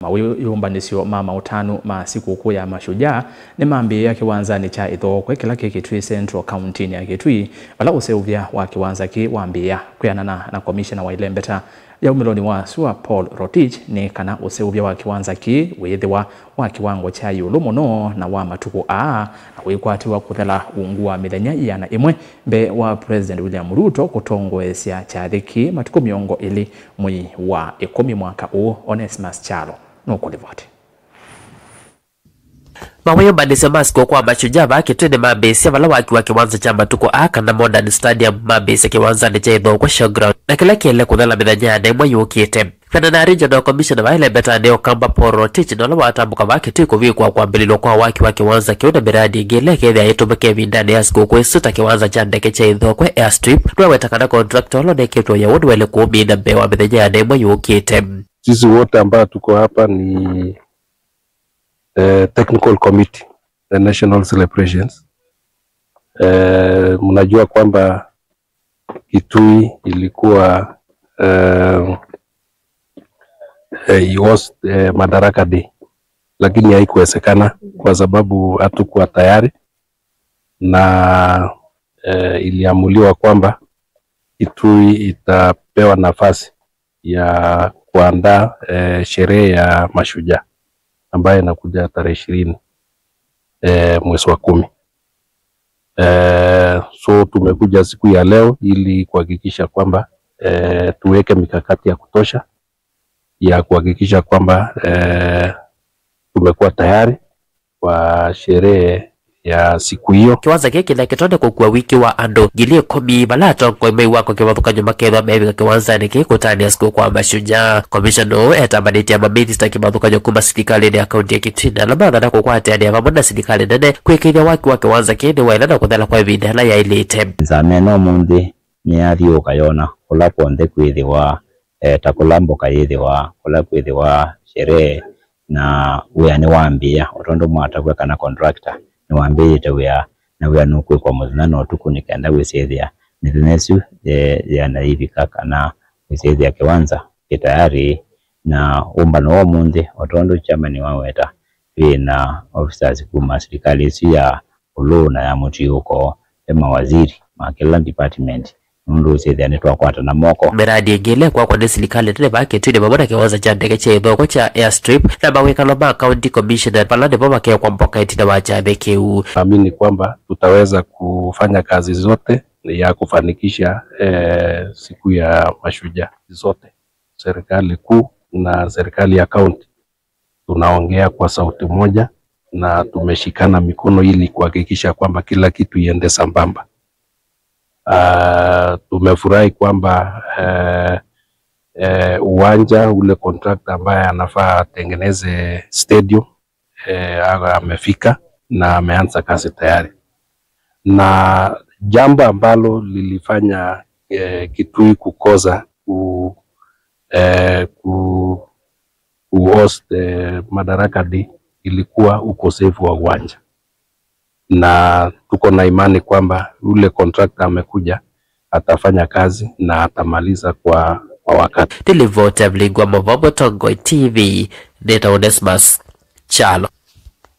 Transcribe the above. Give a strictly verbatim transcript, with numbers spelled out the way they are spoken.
Mawĩyũmbanĩsyo ma maũtanu ma sikũkũ ya Mashujaa nĩmambĩĩa kĩwanzanĩ kya Ĩthookwe kĩla kĩ Kitui Central, kauntinĩ ya Kitui, vala ũseũvya wa kĩwanza kĩĩ wambĩĩa. Kwĩanana na komishena wa ĩlembeta ya umĩlonĩ wa sua Paul Rotich, nĩ kana ũseũvya wa kĩwanza kĩĩ wĩĩthĩwa wa kĩwango kya ĩũlũ mũno na wa matukũ aa, na wĩkwatĩwa kũthela ungu wa mĩthenya ĩana ĩmwe mbee wa President William Ruto kũtongoesya kyathĩ kĩĩ matukũ mĩongo ĩlĩ mwei wa ĩkũmi mwaka ũũ. Onesmus Kyalo nũkũlivoti. Mawĩyũmbanĩsyo ma sikũkũ wa Mashujaa vaa Kitui nĩmambĩĩsya vala waki wa kĩwanza kya matukũ aa, kana Modern Stadium, mambĩĩsya kĩwanzanĩ kya Ĩthookwe Showground, na kĩla kĩele kũthela mĩthenya ya ĩana ĩmwe yũkĩte. Kwĩanana na Regional Commissioner vaa ĩlembetanĩ ya Ũkamba Paul Rotich, na ũla watambũka vaa Kitui kũvikwa kwambĩlĩlwa kwa waki wa kĩwanza kĩu na mĩradi ĩngĩ ĩla ĩkethĩa ĩtũmĩka ĩvindanĩ ya sikũkũ ĩsu ta kĩwanza kya ndeke kya Ĩthookwe Airstrip, nĩwaweta kana contractor ũla ũnekĩtwe ũya ũũ nĩwaĩle kũũmina mbee wa mĩthenya ya ĩana ĩmwe yũkĩte. Sisi wote ambao tuko hapa ni eh, technical committee, the national celebrations. Eh, mnajua kwamba Kitui ilikuwa eh, eh, it was eh, Madaraka Day, lakini haikuwezekana kwa sababu hatukuwa tayari, na eh, iliamuliwa kwamba Kitui itapewa nafasi ya kuandaa eh, sherehe ya Mashujaa ambayo inakuja tarehe ishirini eh, mwezi wa kumi. Eh, so tumekuja siku ya leo ili kuhakikisha kwamba eh, tuweke mikakati ya kutosha ya kuhakikisha kwamba eh, tumekuwa tayari kwa sherehe ya siku hiyo. Kĩwanza kĩĩ kĩla kĩtonya kũkua wiki wa andũ ngili ĩkũmi, vala atongoi ma iwako kĩvathũkany'o makethwa mevika kĩwanzanĩ kĩĩ kũtanĩa sikũkũ wa Mashujaa. Komishona ũũ etambanĩtye maminista kĩvathũkany'o kuma silikalĩnĩ ya kaunti ya Kitui, na ala mathana kũkwatĩanĩa vamwe na silikalĩ nene kwĩkĩĩthya waki wa kĩwanza kĩĩ nĩwaĩla na kũthela kwa ĩvinda yĩla yaĩlĩte. Nzameno ũmũnthĩ nĩyathiũũka yona kũla kw'onthe kwĩthĩwa eh, ta kũla mboka yĩthĩwa, kũla kwĩthĩwa sherehe na wĩa nĩwambĩĩa, o tondũ mwatavw'a kana contractor nĩwambĩĩte wĩa, na wĩa nũkwĩkwa mũthenya na ũtukũ nĩ kenda wĩsyĩthĩa mĩthenya ĩsu eh, yĩana yĩvika kana wĩsyĩthĩa kĩwanza kĩ tayari. Na ũmbano wa ũmũnthĩ, o tondũ chairman waweta, twĩ na officers kuma silikalĩ ĩsu ya ũlũ na ya mũtiũko, ve mawaziri ma kĩla department, nũndũ ũsyĩthĩa nĩtwakwatana moko. Mĩradi ĩngĩ ĩla ĩkwakwa nĩ silikalĩ nene vaa Kitui nĩ vamwe na kĩwanza kya ndeke kya ĩthookwe kya Airstrip na mawĩkalo ma County Commissioner, vala nĩvo vakeekwa mboka ĩtina wa kyathĩ kĩu. Naamini kwamba tutaweza kufanya kazi zote ya kufanikisha eh, siku ya mashujaa zote, serikali kuu na serikali ya kaunti. Tunaongea kwa sauti moja na tumeshikana mikono ili kuhakikisha kwamba kila kitu iende sambamba. Ah, tumefurahi kwamba eh, eh, uwanja ule contractor ambaye anafaa atengeneze stadium eh, amefika na ameanza kazi tayari, na jambo ambalo lilifanya eh, Kitui kukosa ku, eh, ku, kuhost eh, Madaraka Day ilikuwa ukosefu wa uwanja, na tuko na imani kwamba ule contractor amekuja atafanya kazi na atamaliza kwa, kwa wakati. Nĩ livoti ya Mlingwa Mavovo, Tongoi T V, nĩtawa Onesmus Kyalo.